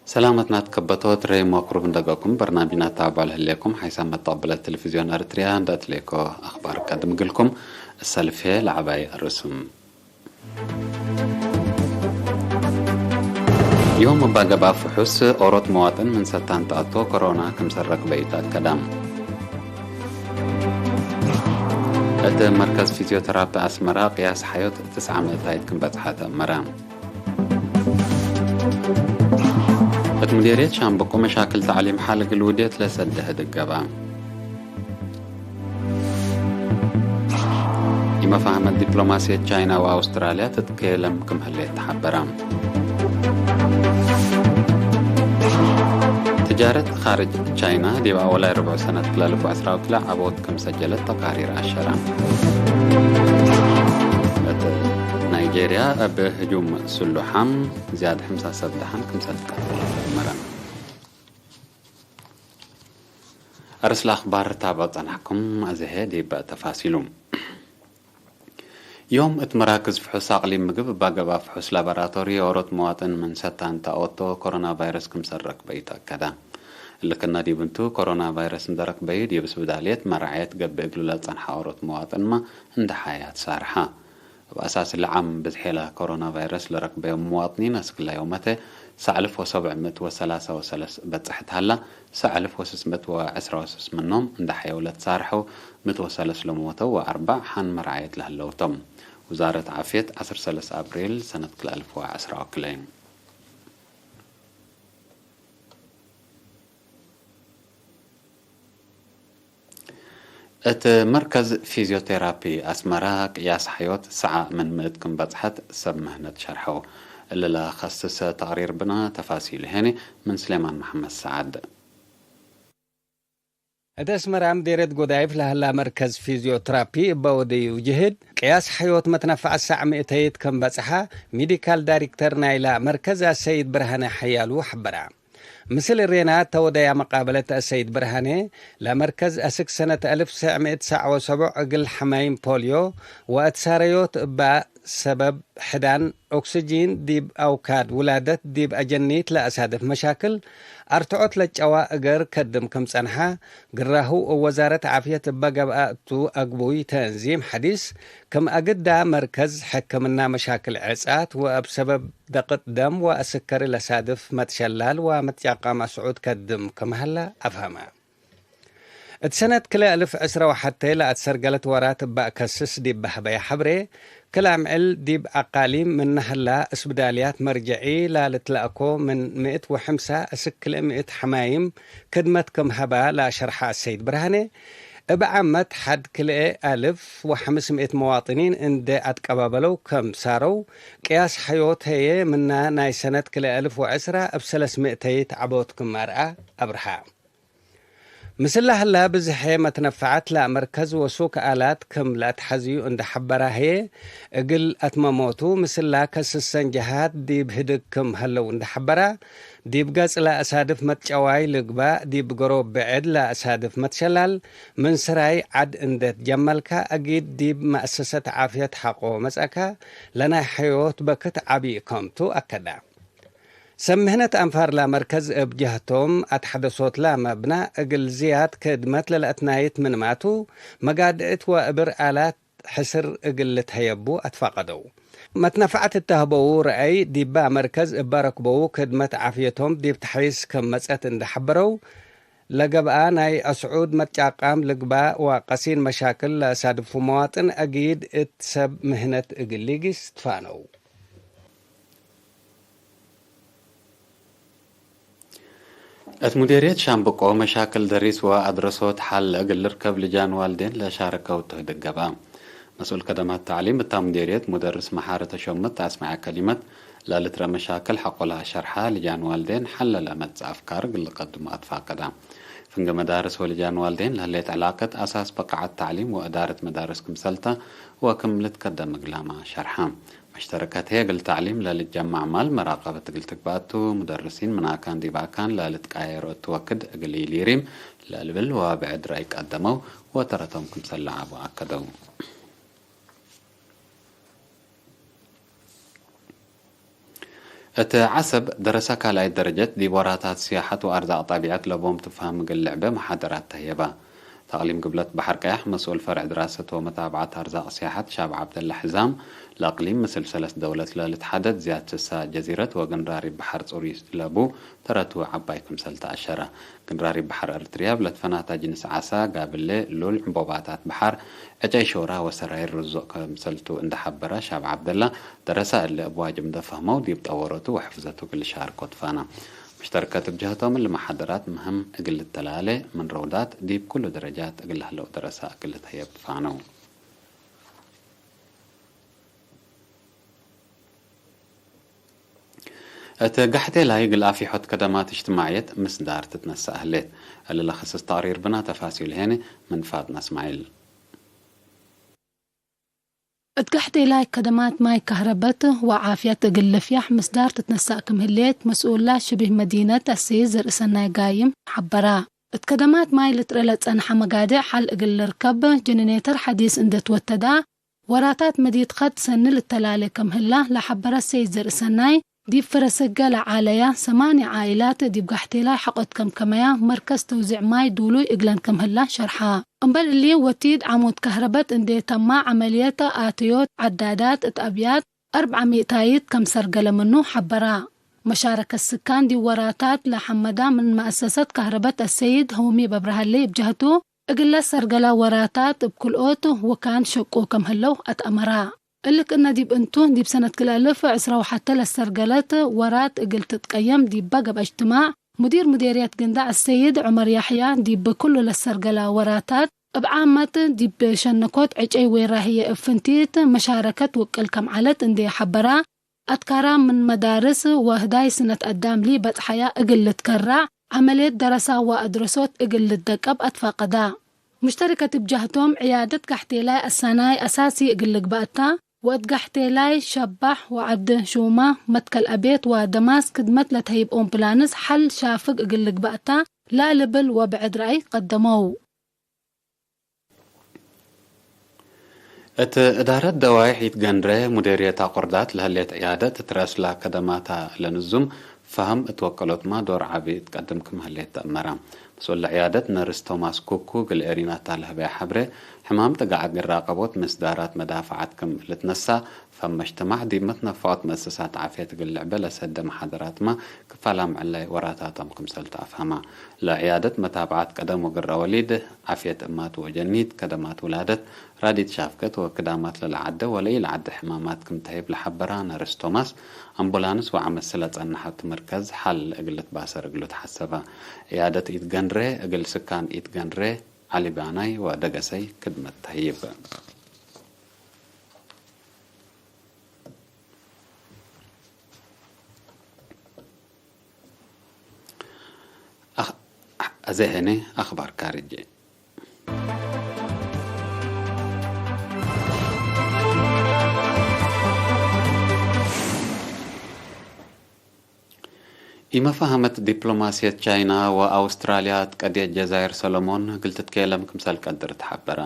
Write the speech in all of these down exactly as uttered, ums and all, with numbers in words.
ሰላመትና ትከበቶ ትረይም ወቅሩብ እንደገኩም በርናምጅና ተአባል ህሌኩም ሓይሳም መተቅብለት ቴሌቪዝዮን ኤረትርያ እንደ እትሌኮ አኽባር ቀድም እግልኩም። እሰልፍ ህዬ ለዐባይ አርእሱም። ዮም እባ ገብአ ፍሑስ ኦሮት መዋጥን ምን ሰታን ተአቶ ኮሮና ክምሰል ረክበዩ ተአከደ። እት መርከዝ ፊዝዮተራፒ አስመራ ቅያስ ሐዮት ትስዐ ምእታይት ክም በጽሐ ተአመረ። እት ሙዴርየት ሻምበቆ መሻክል ተዕሊም ሐል እግል ውዴት ለሰደሀ ድገባ። ኢመፋህመት ዲፕሎማስየት ቻይና ወአውስትራልያ ትትኬለም ክም ህሌት ተሐበረ። ትጃረት ካርጅ ቻይና ዲብ አወላይ ርብዕ ሰነት ክልኤ አልፍ ወዐስራ ወክልኤ ዐቦት ክም ሰጀለት ተቃሪር አሸረ። እት ናይጄርያ እብ ህጁም ስሉሓም ዝያድ ሕምሳ ሰብ ደሐን ክምሰል ትቀተለ ተአመረ። አርእስ ለአኽባር ታብዕ ጸናሕኩም። አዜ ህዬ ዲብ ተፋሲሉ። ዮም እት መራክዝ ፍሑስ አቅሊም ምግብ እባ ገብአ ፍሑስ ላቦራቶሪ ኦሮት መዋጥን ምን ሰታን ተአወቶ ኮሮና ቫይረስ ክምሰል ረክበዩ ተአከደ። እሊ ክነ ዲብ እንቱ፣ ኮሮና ቫይረስ እንደ ረክበዩ ዲብ ስብዳልየት መራዐየት ገብእ እግሉ ለጸንሐ ኦሮት መዋጥንመ እንደ ሐያት ሳርሐ። እብ አሳስ እሊ ዓም ብዝሕ ለኮሮና ቫይረስ ለረክበዮም መዋጥኒን አስክለ ዮመተ ሰዕ አልፍ ወሰብዕ ምእት ወሰላሳ ወሰለስ በጽሐት ሀላ፣ ሰዕ አልፍ ወስስ ምእት ወዐስራ ወስስ ምኖም እንደ ሐየው ለትሳርሐው፣ ምእት ወሰለስ ለሞተው ወአርበዕ ሐን መርዓየት ለህለው ቶም። ውዛረት ዓፍየት፣ ዐስር ሰለስ አብሪል ሰነት ክልኤ አልፍ ወዐስራ ወክልኤ። እት መርከዝ ፊዝዮቴራፒ አስመራ ቅያስ ሐዮት ሰዓ ምን ምእት ክም በጽሐት ሰብ ምህነት ሸርሐው። እሊ ለከስስ ተቅሪር ብነ ተፋሲሉ ሄኒ ምን ስሌማን መሐመድ ሰዓድ። እት አስመራ ምዴርየት ጎዳይፍ ለሀላ መርከዝ ፊዝዮትራፒ እበ ወደዩ ጅህድ፣ ቅያስ ሐዮት መትነፈዐት ሰዕ ምእተይት ክም በጽሐ፣ ሚዲካል ዳይሬክተር ናይላ መርከዝ አሰይድ ብርሃነ ሐያሉ ሐበራ። ምስል እሬና ተወደያ መቃበለት አሰይድ ብርሃነ፣ ለመርከዝ አስክ ሰነት አልፍ ሰዕ ምእት ሰዕ ወሰቡዕ እግል ሐማይም ፖልዮ ወአትሳረዮት እባ ሰበብ ሕዳን ኦክስጂን ዲብ አውካድ ውላደት ዲብ አጀኒት ለአሳድፍ መሻክል አርትዖት ለጨዋ እገር ከድም ክም ጸንሐ ግራሁ እብ ወዛረት ዓፍየት እበ ገብአ እቱ አግቡይ ተንዚም ሐዲስ ክም አግዳ መርከዝ ሕክምና መሻክል ዕጻት ወእብ ሰበብ ደቅጥ ደም ወአስከሪ ለሳድፍ መትሸላል ወመትጫቃም አስዑድ ከድም ክም ሀለ አፍሀመ። እት ሰነት ክልኤ አልፍ ዕስረ ወሐቴ ለአትሰርገለት ወራት እበ ከስስ ዲብ በህበየ ሐብሬ፣ ክል አምዕል ዲብ አቃሊም ምነ ሀላ እስብዳልያት መርጀዒ ላልትለአኮ ምን ምእት ወሐምሳ እስክ ክልኤ ምእት ሐማይም ክድመት ክም ሀባ ለአሸርሐ አሰይድ ብርሃኔ፣ እብ ዓመት ሐድ ክልኤ አልፍ ወሐምስ ምእት መዋጥኒን እንዴ አትቀባበለው ክም ሳረው፣ ቅያስ ሐዮት ህዬ ምነ ናይ ሰነት ክልኤ አልፍ ወዕስራ እብ ሰለስ ምእተይት ዐቦት ክም አርአ አብርሃ። ምስለ ሀላ፣ ብዝሐ መትነፈዐት ለመርከዝ ወሱክ አላት ክም ለአትሐዝዩ እንደ ሐበራ ህዬ፣ እግል አትመሞቱ ምስላ ከስሰን ጀሃት ዲብ ህድግ ክም ሀለው እንደ ሐበራ፣ ዲብ ገጽ ለአሳድፍ መትጨዋይ ልግባእ፣ ዲብ ገሮብ ብዕድ ለአሳድፍ መትሸላል፣ ምን ስራይ ዐድ እንደ ትጀመልካ፣ አጊድ ዲብ መአሰሰት ዓፍየት ሐቆ መጽአካ፣ ለናይ ሐዮት በክት ዐቢ ከምቱ አከዳ። ሰብ ምህነት አንፋር ለመርከዝ እብ ጀህቶም፣ አትሐደሶት ለመብና እግል ዝያድ ክድመት ለለአትናይት ምንማቱ፣ መጋድዕት ወእብር አላት ሕስር እግል ልትሀየቡ አትፋቀደው። መትነፈዐት እተ ሀበዉ ረአይ፣ ዲባ መርከዝ እበ ረክበዉ ክድመት ዓፍየቶም ዲብ ተሕይስ ክም መጸት እንደ ሐበረው፣ ለገብአ ናይ አስዑድ መትጫቃም ልግባእ ወቀሲን መሻክል ለአሳድፉ መዋጥን አጊድ እት ሰብ ምህነት እግል ሊጊስ ትፋነው። እት ሙዴርየት ሻምብቆ መሻክል ደሪስ ወአድረሶት ሐል እግል ልርከብ ልጃን ዋልዴን ለሻረከው ትህድግ ገብአ። መስኡል ከደማት ተዕሊም እታ ሙዴርየት ሙደርስ መሓሪ ተሾመት አስመዐ ከሊመት፣ ለልትረ መሻክል ሐቆ ለአሸርሐ ልጃን ዋልዴን ሐል ለለአመጽእ አፍካር እግል ልቀድሞ አትፋቀዳ። ፍንጌ መዳርስ ወልጃን ዋልዴን ለህሌት ዕላቀት አሳስ በቃዐት ተዕሊም ወእዳረት መዳርስ ክምሰልተ ወክም ልትከደም እግላመ ሸርሐ። መሽተረከት ህዬ እግል ተዕሊም ለልትጀመዕ ማል መራቀበት እግል ትግባእ ቱ፣ ሙደርሲን ምን አካን ዲብ አካን ለልትቃየሮ እት ወክድ እግል ኢሊሪም ለልብል ወብዕድ ረአይ ቀደመው ወተረቶም ክምሰል ለዐቡ አከደው። እት ዐሰብ፣ ደረሳ ካልኣይት ደረጀት ዲብ ወራታት ስያሐት ወአርዛቅ ጠቢዐት ለቦም ትፋህም እግል ልዕበ መሓደራት ተህየበ። ተቅሊም ግብለት በሐር ቀያሕ መስኡል ፈርዕ ድራሰት ወመታብዐት አርዛቅ ስያሐት ሻብ ዐብደላ ሕዛም፣ ለእቅሊም ምስል ሰለስ ደውለት ለልትሓደድ ዝያድ ስሳ ጀዚረት ወግንራሪብ በሐር ጽሩይ ለቡ ተረቱ ዐባይ ክምሰል ተአሸረ። ግንራሪብ በሐር እርትርያ እብ ለትፈናተ ጅንስ ዐሳ፣ ጋብሌ፣ ሉል፣ ዕንቦባታት በሐር፣ ዕጨይ ሾራ ወሰራይር ርዙቅ ክምሰልቱ እንዴ ሐበረ ሻብ ዐብደላ፣ ደረሳ እሊ እብ ዋጅብ እንዴ ፈህመው ዲብ ጠወረቱ ወሕፍዘቱ እግል ሻርኮ ትፋነ። ሙሽተርከት እብ ጀህቶም እሊ መሓደራት ምህም እግል ልተላሌ፣ ምን ረውዳት ዲብ ኩሉ ደረጃት እግል ለህለው ደረሳ እግል ልትሀየብ ፋነው። እት ጋሕቴላይ እግል አፊሖት ከደማት እጅትማዕየት ምስዳር ትትነሰእ ህሌት። እሊ ለክስስ ተቅሪር ብና፣ ተፋሲሉ ሄኒ ምን ፋጥመ እስማዒል። እት ጋሕቴላይ ከደማት ማይ፣ ከህረበት ወዓፍየት እግል ልፍያሕ ምስዳር ትትነሰእ ክም ህሌት መስኡላ ሽቢህ መዲነት አሰይድ ዘርእሰናይ ጋይም ሐበራ። እት ከደማት ማይ ልትርኤ ለጸንሐ መጋዴዕ ሐል እግል ልርከብ ጀነሬተር ሐዲስ እንዴ ትወተዳ፣ ወራታት መዲት ከድ ሰኒ ልተላሌ ከም ህላ ለሐበረ ሰይድ ዘርእሰናይ፣ ዲብ ፈረሰገ ለዓለያ ሰማንያ ዓኢላት ዲብ ጋሕቴላይ ሐቆት ከምከመያ፣ መርከዝ ተውዚዕ ማይ ዱሉይ እግለን ከም ህላ ሸርሐ። እምበል እሊ፣ ወቲድ ዓሙድ ከህረበት እንዴ ተማ፣ ዐመልየት አተዮት ዐዳዳት እት አብያት አርብዓ ሚእታይት ከም ሰርገለ ምኑ ሐበራ። መሻረከት ስካን ዲብ ወራታት ለሐመዳ ምን መአሰሰት ከህረበት አሰይድ ሆሚ በብርሃሌ እብ ጀህቱ፣ እግለ ሰርገላ ወራታት እብ ክልኦት ወካን ሸቁ ከም ህለው አትአመራ። እሊ ክእነ ዲብ እንቱ፣ ዲብ ሰነት ክልኤ አልፍ ዕስራ ወሐተ ለሰርገለት ወራት እግል ትትቀየም ዲበ ገብአ እጅትማዕ፣ ሙዲር ሙዴርየት ግንዳዕ አሰይድ ዑመር ያሕያ፣ ዲብ ክሉ ለሰርገላ ወራታት እብ ዓመት ዲብ ሸነኮት ዕጨይ ወራህየ እብ ፍንቲት መሻረከት ውቅል ከም ዐለት እንዴ ሐበራ፣ አትካራ ምን መዳርስ ወህዳይ ስነት አዳም ሊበጽሐያ እግል ልትከራዕ፣ ዐመልየት ደረሳ ወአድረሶት እግል ልትደቀብ አትፋቀዳ። ሙሽተሪከት እብ ጀህቶም፣ ዕያደት ጋሕቴላይ አሳናይ አሳሲ እግል ልግበእ ተ፣ ወእት ጋሕቴላይ ሸባሕ ወዐድ ሹማ፣ መትከል አቤት ወደማስ ክድመት ለተህይብ ኦምፕላንስ ሐል ሻፍግ እግል ልግበእ ተ ለልብል ወብዕድ ረአይ ቀደመው። እት እዳረት ደዋይሕ ኢትገንድረ ሙዴርየት አቁርዳት ለህሌት ዕያደት ትረስላ ከደማታ ለንዙም ፈሀም እት ወቀሎትማ ዶር ዐቢ ትቀድም ክም ህሌት ተአመረ። መስኡል ለዕያደት ነርስ ቶማስ ኩኩ እግል ኤሪናታ ለህበየ ሐብሬ፣ ሕማም ጥጋዕ እግል ራቀቦት ምስዳራት መዳፈዓት ክም ልትነሳ፣ ፈም መጅተማዕ ዲብ መትነፈዖት መአሰሳት ዓፍየት እግል ልዕበ ለሰደ መሓደራትመ ክፋላም ዕለ ወራታቶም ክምሰል ተአፍሀመ። ለዕያደት መታብዐት ቀደም ወግረ ወሊድ፣ ዓፍየት እማት ወጀኒት፣ ከደማት ውላደት፣ ራዲት ሻፍገት ወክዳማት ለለዐደ ወለኢለዐደ ሕማማት ክም ተህይብ ለሐበራ ነርስ ቶማስ፣ አምቡላንስ ወዐመት ለጸንሐት መርከዝ ሐል እግል ልትባሰር እግሉ ተሐሰበ። ዕያደት ኢትገንሬ እግል ስካን ኢትገንሬ፣ ዐሊ ባናይ ወደገሰይ ክድመት ተህይብ። አኽ-፣ አዜ ሄነ አኽባር ካርጅ። ኢመፋሀመት ዲፕሎማስየት ቻይና ወአውስትራልያ እት ቀድየት ጀዛይር ሰሎሞን እግል ትትኬለም ክምሰል ቀድር ተሐበረ።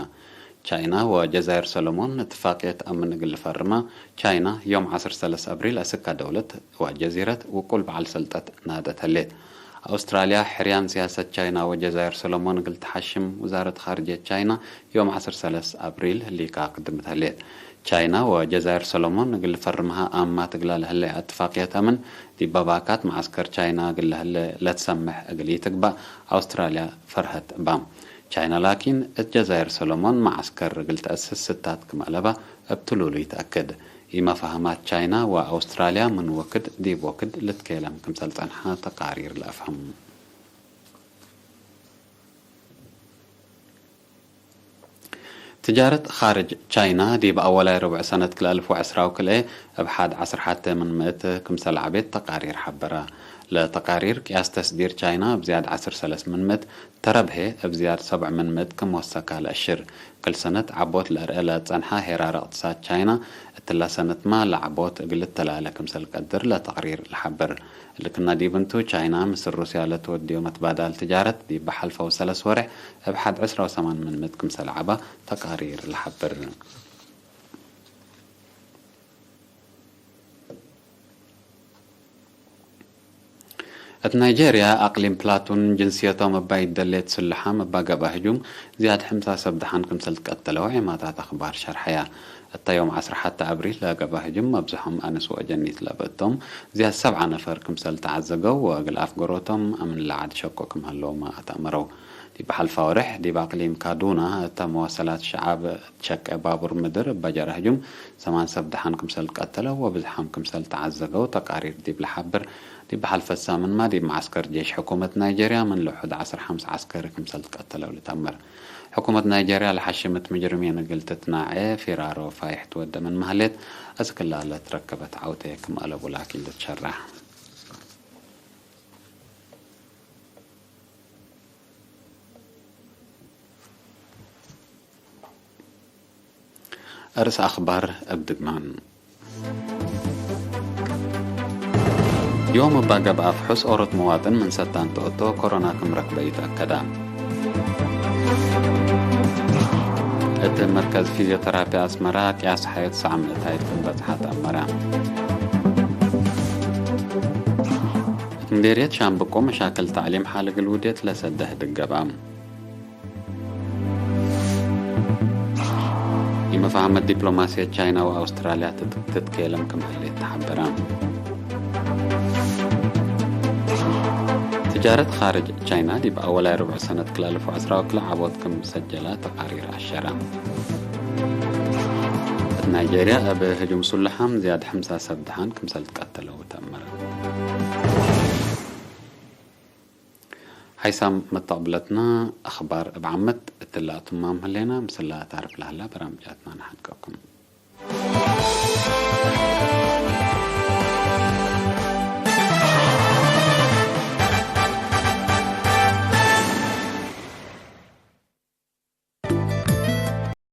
ቻይና ወጀዛይር ሰሎሞን እትፋቅየት አምን እግል ልፈርማ፣ ቻይና ዮም ዐስር ሰለስ አብሪል አስክ ደውለት ወጀዚረት ውቁል በዐል ሰልጠት ናደት ህሌት። አውስትራልያ ሕርያን ሲያሰት ቻይና ወጀዛይር ሰሎሞን እግል ተሐሽም ውዛረት ኻርጅየት ቻይና ዮም ዐስር ሰለስ አብሪል ህሊካ ቅድምት ህሌት። ቻይና ወጀዛይር ሰሎሞን እግል ልፈርምሃ አማት እግላ ለህለ አትፋቅየት አምን፣ ዲብ ባካት መዓስከር ቻይና እግል ለህለ ለትሰምሕ እግል ኢትግባእ አውስትራልያ ፈርሀት እባ። ቻይና ላኪን፣ እት ጀዛይር ሰሎሞን መዓስከር እግል ተአስስ ስታት ክም አለባ እብ ትሉሉ ይትአክድ። ኢመፋህማት ቻይና ወአውስትራልያ ምን ወክድ ዲብ ወክድ ልትኬለም ክምሰል ጸንሐ ተቃሪር ለአፍህም። ትጃረት ኻርጅ ቻይና ዲብ አወላይ ርቡዕ ሰነት ክልኤ አልፍ ወዕስራ ወክልኤ እብ ሐድ ዐስር ሐቴ ምን ምእት ክምሰል ዐቤት ተቃሪር ሐበረ። ለተቃሪር ቅያስ ተስዲር ቻይና እብ ዝያድ ዐስር ሰለስ ምን ምእት፣ ተረብሔ እብ ዝያድ ሰብዕ ምን ምእት ክም ወሰካ ለአሽር። ክል ሰነት ዐቦት ለአርአ ለጸንሐ ሄራር እቅትሳድ ቻይና፣ እትላ ሰነትማ ለዐቦት እግል ልተላለ ክምሰል ቀድር ለተቅሪር ለሐብር። እሊ ክና ዲብ እንቱ፣ ቻይና ምስል ሩስያ ለትወድዮ መትባዳል ትጃረት ዲብ በሐልፈው ሰለስ ወሬሕ እብ ሐድ ዕስራ ወሰማን ምን ምእት ክምሰል ዐባ ተቃሪር ለሐብር። እት ናይጄርያ አቅሊም ፕላቱን ጅንስየቶም እባ ኢደሌት ስሉሓም እባ ገብአ ህጁም ዝያድ ሕምሳ ሰብ ደሓን ክምሰል ትቀተለው ዔማታት አክባር ሸርሐያ። እተ ዮም ዐስር ሐተ አብሪል ለገብአ ህጁም መብዝሖም አንስ ወአጀኒት ለብእቶም ዝያድ ሰብዐ ነፈር ክምሰል ተዐዘገው ወእግል አፍገሮቶም አምን ለዐድ ሸኮ ክም ሀለውመ አተአመረው። ዲብ ሐልፋ ወሬሕ ዲብ አቅሊም ካዱና እተ መዋሰላት ሸዓብ ሸቄ ባቡር ምድር እበ ጀረ ህጁም ሰማን ሰብ ደሓን ክምሰል ትቀተለው ወብዝሓም ክምሰል ተዐዘገው ተቃሪር ዲብ ለሐብር፣ ዲብ ሐልፈ ሳምንማ ዲብ መዐስከር ጄሽ ሕኩመት ናይጄርያ ምን ልውሑድ ዐስር ሐምስ ዐስከሪ ክምሰል ትቀተለው ልትአመር። ሕኩመት ናይጄርያ ለሐሽመት ምጅርሚን እግል ትትናዔ ፊራሮ ፋይሕ ትወደ ምን መህሌት፣ አስክ ላለ ትረከበት ዐውቴ ክም አለቡ ላኪን ልትሸራሕ። አርእስ አክባር እብ ድግማን። ዮም እባ ገብአ ፍሑስ ኦሮት መዋጥን ምን ሰታን ተአቶ፣ ኮሮና ክም ረክበ ኢተአከዳ። እት መርከዝ ፊዝዮተራፒ አስመራ ቅያስ ሐየት ሰዕ ምእታይት ክም በጽሐ ተአመረ። እት ምዴርየት ሻምብቆ መሻክል ተዕሊም ሐል እግል ውዴት ለሰደህ ድገባ። ኢመፋህመት ዲፕሎማስየት ቻይና ወአውስትራልያ ትት-፣ ትትኬለም ክም ህሌት ተሐበረ። ትጃረት ካርጅ ቻይና ዲብ አወላይ ርቡዕ ሰነት ክልአልፍ ወዐስራ ወክልኤ ዐቦት ክም ሰጀላ ተቃሪር አሸረ። እት ናይጄርያ እብ ህጁም ሱልሓም ዝያድ ሕምሳ ሰብ ደሓን ክምሰል ትቀተለው ተአመረ። ሐይሳም መተቅብለትና፣ አኽባር እብ ዓመት እትለ አትማም ህሌና፣ ምስላ ታርፍ ለሀላ በራምጃትና ነሐድገኩም።